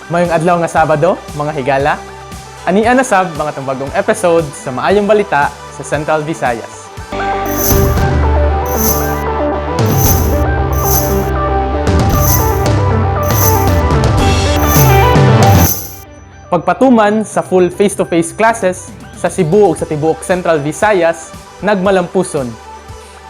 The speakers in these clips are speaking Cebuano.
Maayong adlaw nga Sabado, mga higala. Ania na sab mga atong bagong episode sa Maayong Balita sa Central Visayas. Pagpatuman sa full face-to-face classes sa Cebu ug sa tibuok Central Visayas, nagmalampuson.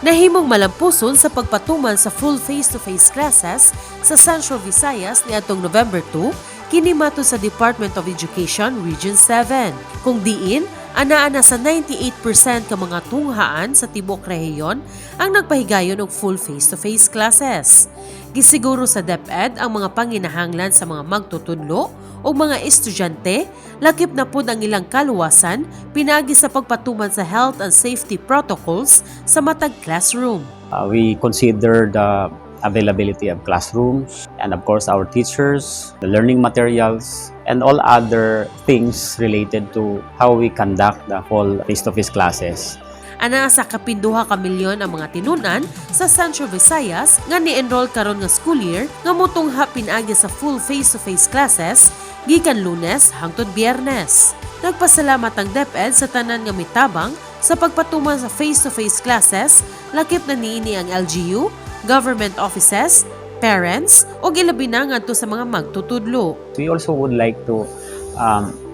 Nahimong malampuson sa pagpatuman sa full face-to-face classes sa Central Visayas niadtong November 2, kini matud sa Department of Education Region 7. Kung diin, anaa na sa 98% ka mga tunghaan sa tibuok rehiyon ang nagpahigayon og full face-to-face classes. Gisiguro sa DepEd ang mga panginahanglan sa mga magtutudlo o mga estudyante, lakip na pud ang ilang kaluwasan pinaagi sa pagpatuman sa health and safety protocols sa matag classroom. We consider the availability of classrooms and, of course, our teachers, the learning materials, and all other things related to how we conduct the whole face-to-face classes. Anaa sa 12 ka milyon ang mga tinunan sa Central Visayas nga ni-enroll karon nga school year nga mutungha pinaagi sa full face-to-face classes gikan Lunes hangtod Biyernes. Nagpasalamat ang DepEd sa tanan nga mitabang sa pagpatuman sa face-to-face classes, lakip na niini ang LGU, government offices, parents ug ilabi na ngadto sa mga magtutudlo. We also would like to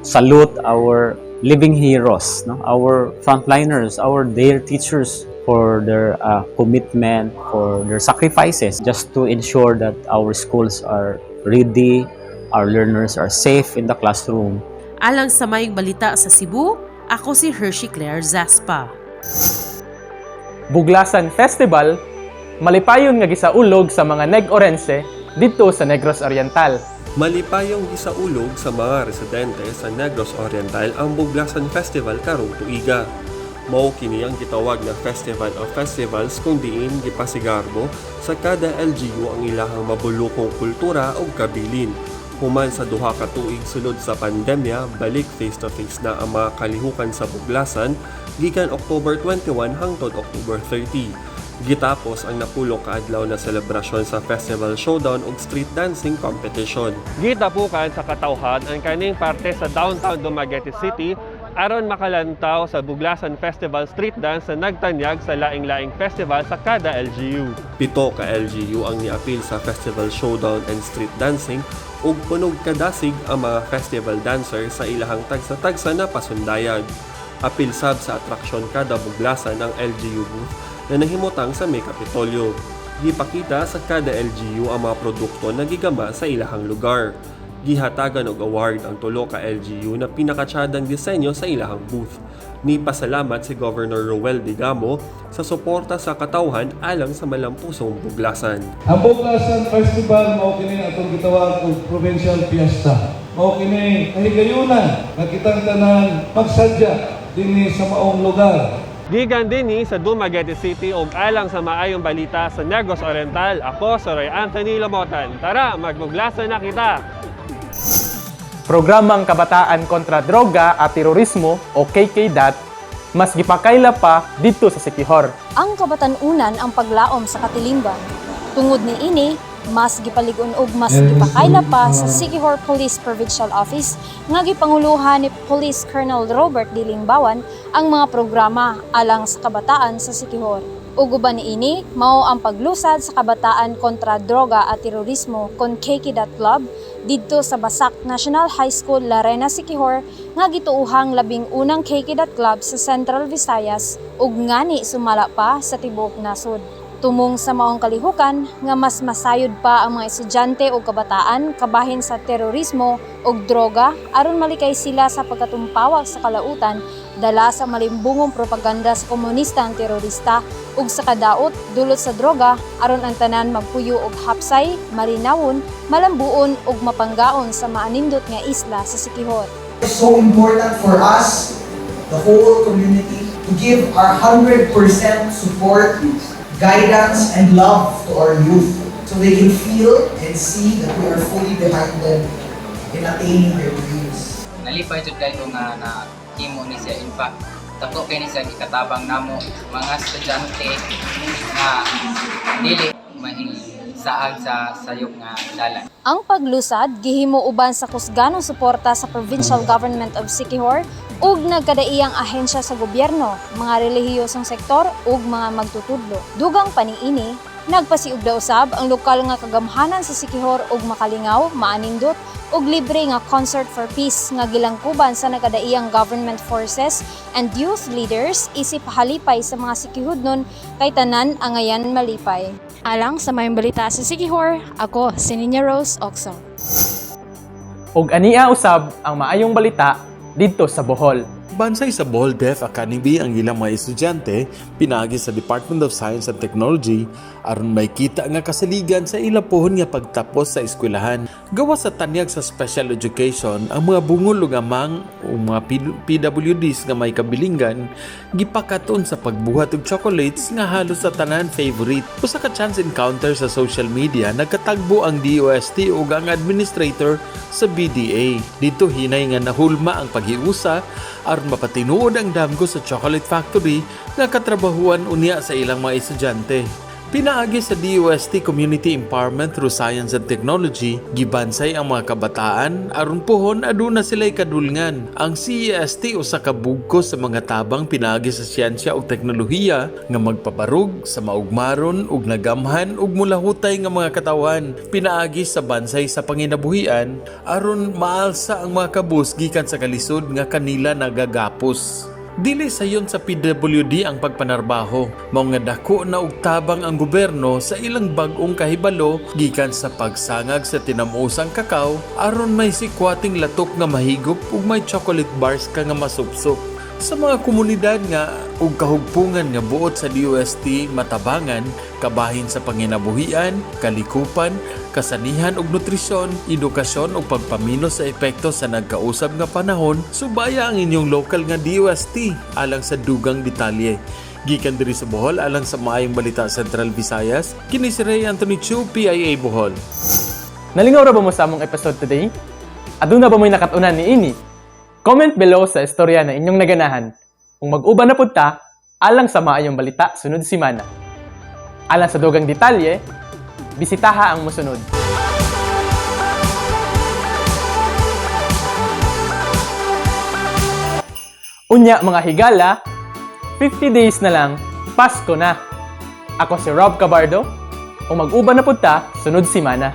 salute our living heroes, no? Our frontliners, our dear teachers for their commitment, for their sacrifices, just to ensure that our schools are ready, our learners are safe in the classroom. Alang sa Maayong Balita sa Cebu, ako si Hershey Claire Zaspa. Buglasan Festival, malipayon nga gisaulog sa mga Neg-Orense didto sa Negros Oriental. Malipayong gisaulog sa mga residente sa Negros Oriental ang Buglasan Festival karong tuiga. Mao kini ang gitawag na Festival of Festivals kung diin gipasigarbo sa kada LGU ang ilahang mabulukong kultura ug kabilin. Human sa 2 ka tuig sulod sa pandemya, balik face-to-face na ang mga kalihukan sa Buglasan gikan October 21 hangtod October 30. Gitapos ang 90 ka adlaw na selebrasyon sa Festival Showdown ug Street Dancing Competition. Gitapukan sa katawhan ang kaning parte sa downtown Dumaguete City aron makalantaw sa Buglasan Festival Street Dance na nagtanyag sa laing-laing festival sa kada LGU. 7 ka LGU ang niapil sa Festival Showdown and Street Dancing ug punog kadasig ang mga festival dancer sa ilahang tagsa-tagsa na pasundayag. Apil sab sa atraksyon kada Buglasan ang LGU booth na nahimutang sa may Kapitolyo. Gipakita sa kada LGU ang mga produkto na gigama sa ilahang lugar. Gihatagan og award ang 3 ka LGU na pinakatsadang disenyo sa ilahang booth. Ni pasalamat si Governor Roel Degamo sa suporta sa katawhan alang sa malampusong Buglasan. Ang Buglasan Festival mao kini atong gitawag og provincial fiesta. Mao kini kahigayunan nga kitang tanan magsadya dinhi sa maong lugar. Gikan dinhi sa Dumaguete City ug alang sa Maayong Balita sa Negros Oriental, ako si Roy Anthony Lomotan. Tara, magbuglasan na kita! Programang Kabataan kontra Droga at Terorismo o KKDAT mas gipakayla pa didto sa Siquijor. Ang kabatan-unan ang paglaom sa katilingban. Tungod ni ini, mas gipalig-on og mas gipakayla pa sa Siquijor Police Provincial Office nga gipanguluhan ni Police Colonel Robert Dilingbawan ang mga programa alang sa kabataan sa Siquijor. Ug uban niini, mao ang paglusad sa kabataan kontra droga at terorismo kon KK Club didto sa Basak National High School, Larena, Siquijor nga gituuhang 11 KK Club sa Central Visayas ug ngani sumala pa sa tibuok nasod. Tumong sa maong kalihukan nga mas masayod pa ang mga estudyante o kabataan kabahin sa terorismo ug droga aron malikay sila sa pagkatumpawak sa kalautan dala sa malimbungong propaganda sa komunistang terorista ug sa kadaot dulot sa droga aron ang tanan magpuyo og hapsay, malinawon, malambuon ug mapanggaon sa maanindot nga isla sa Siquijor. It's so important for us, the whole community, to give our 100% support, guidance, and love to our youth so they can feel and see that we are fully behind them in attaining their dreams. Nalipay jud kayo nga na himo ni siya. In fact, dako kay ni siya gikatabang namo mga estudyante nga dili mahing saag sa sayop nga dalan. Ang paglusad gihimo uban sa kusganong suporta sa Provincial Government of Siquijor ug nagkadaiyang ahensya sa gobyerno, mga relihiyosong sektor ug mga magtutudlo. Dugang pa niini, nagpasiugda usab ang lokal nga kagamhanan sa Siquijor og makalingaw, maanindot ug libre nga Concert for Peace nga gilangkuban sa nagkadaiyang government forces and youth leaders isip halipay sa mga Siquijodnon kay tanan angayan malipay. Alang sa Maayong Balita sa Siquijor, ako si Ninya Rose Oxo. Ug ania usab ang maayong balita didto sa Bohol. Bansay sa Bohol Deaf Academy ang ilang mga estudyante pinaagi sa Department of Science and Technology aron may kita nga kasaligan sa ila puhon nga pagtapos sa eskwelahan. Gawas sa tanyag sa special education, ang mga bungol ug amang o mga PWDs nga may kabilingan gipakaton sa pagbuhat og chocolates nga halos sa tanan favorite. Usa ka chance encounter sa social media, nagkatagbo ang DOST ug ang administrator sa BDA. Dito hinay nga nahulma ang paghiusa aron mapatinuod ang damgo sa chocolate factory nga katrabahuan unya sa ilang mga estudyante. Pinaagi sa DOST Community Empowerment through Science and Technology, gibansay ang mga kabataan aron puhon aduna sila'y kadulngan. Ang CEST usa ka bugkos sa mga tabang pinaagi sa siyensya ug teknolohiya nga magpabarug sa maugmaron ug nagamhan ug mulahutay nga mga katawan. Pinaagi sa bansay sa panginabuhian aron maalsa ang mga kabus gikan sa kalisod nga kanila nagagapos. Dili sayon sa PWD ang pagpanarbaho, mao nga dako na og tabang ang gobyerno sa ilang bag-ong kahibalo gikan sa pagsangag sa tinamusang kakao aron may sikwating latok nga mahigop ug may chocolate bars ka nga masupsop. Sa mga komunidad nga ug kahugpungan nga buot sa DOST matabangan kabahin sa panginabuhian, kalikupan, kasanihan ug nutrisyon, edukasyon ug pagpamino sa epekto sa nagkausab nga panahon, subaya ang inyong lokal nga DOST alang sa dugang detalye. Gikan diri sa Bohol alang sa Maayong Balita Central Visayas, kini si Ray Anthony Chu, PIA Bohol. Nalingaw ra ba mo sa among episode today? Aduna ba mo'y nakatunan ni ini? Comment below sa istorya na inyong naganahan. Kung mag-uban na pud ta, alang sa maayong balita sunod simana. Alang sa dugang detalye, bisitaha ang mosunod. Unya mga higala, 50 days na lang, Pasko na. Ako si Rob Cabardo, ug mag-uban na pud ta sunod simana.